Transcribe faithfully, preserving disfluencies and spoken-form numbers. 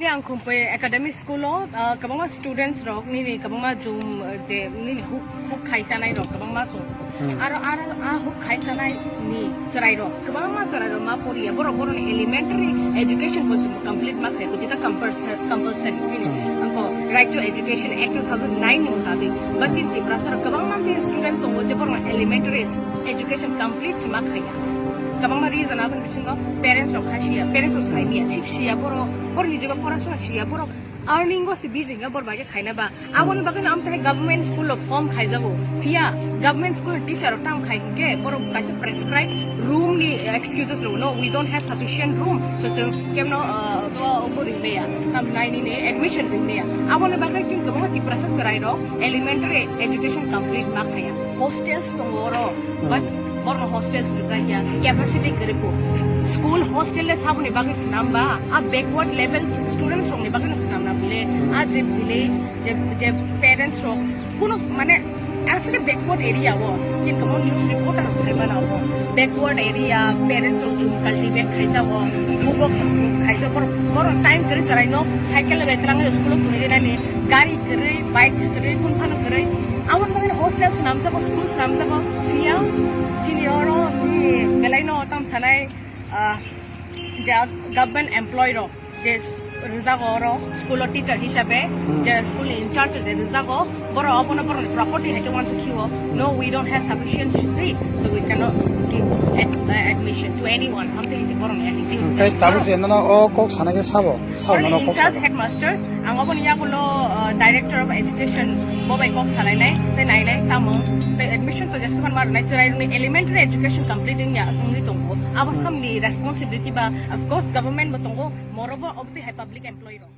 Ang Khumpui Academy School o, ah, kwbangma students rok nini kwbangma jum, eh, je nini huk, huk khai chanai rok kwbangma tongo. Hmm. Aro, aro a huk khai chanai ni chwrai rok, kwbangma chwrai rok ma poriya, borok borokni elementary education bo chwng complete ma khai, jeta compulsory, compulsory chini. Hmm. Angko Right to Education Act two thousand nine ni mutabik, ba chini Tiprasa rok kwbangma student tongo je borok elementary education complete se ma khaiya. Kwbangma reason aboni bisingo parents rok khai siya, parents rok sai niya, sip siya, borok, borok ni jeba porasona siya, borok earning o se busy ya, borok bai khe khaina ba. Aboni bagwi no amtani government school o form khaijago. Phiya government school teacher o tam khai hinkhe borok kaisa prescribe room ni excuses rw, "No, we don't have sufficient room." So chwng kemno, uh, bo, bo ringmaya, tam nai nini admission ringmaya. Aboni bagwi chwng kwbangma Tiprasa chwrai rok elementary education complete ma khaya. Hostels tongo oro, but borno hostels rijak ya, capacity kwrwi bo. School hostel le saboni bagwi swnam ba, a backward level students rokni bagwi no swnam na bole, a je village, je, je parents rok, kuno mane, asle backward area o, je kwbang news reporter rok sai mano o, backward area, parents rok jum cultivate khaijak o, bubo khaijak, boro, boro time kwrwi chwrai no cycle bai twlang school o kwrwi nani, gari kwrwi, bikes kwrwi, phone phano kwrwi. Aboni bagwi hostel swnamjago, school swnamjago, phiya chini oro, belai no tam sanai, ah, je government employee rok je rwjago oro school o teacher hisabe, je school ni in charge je rwjago, boro obono borokni property hai khe uansuk khio. "No, we don't have sufficient fee, so we cannot give ad-, uh, admission to anyone." Amtwi hai se borokni attitude. Tei tabuk je nono o kok sana khe sabo? Sabo Only nono in kok charge sabo? Headmaster, ang oboni yagulo, uh, Director of Education, bo bai kok salainai, tei nainai, tamo, tei admission to jeske phan ma rwnai, chwrairokni elementary education complete wngya, wngwi tongo. Abo samni responsibility ba, of course, government bo tongo, morobo obtwi hai public employee rok.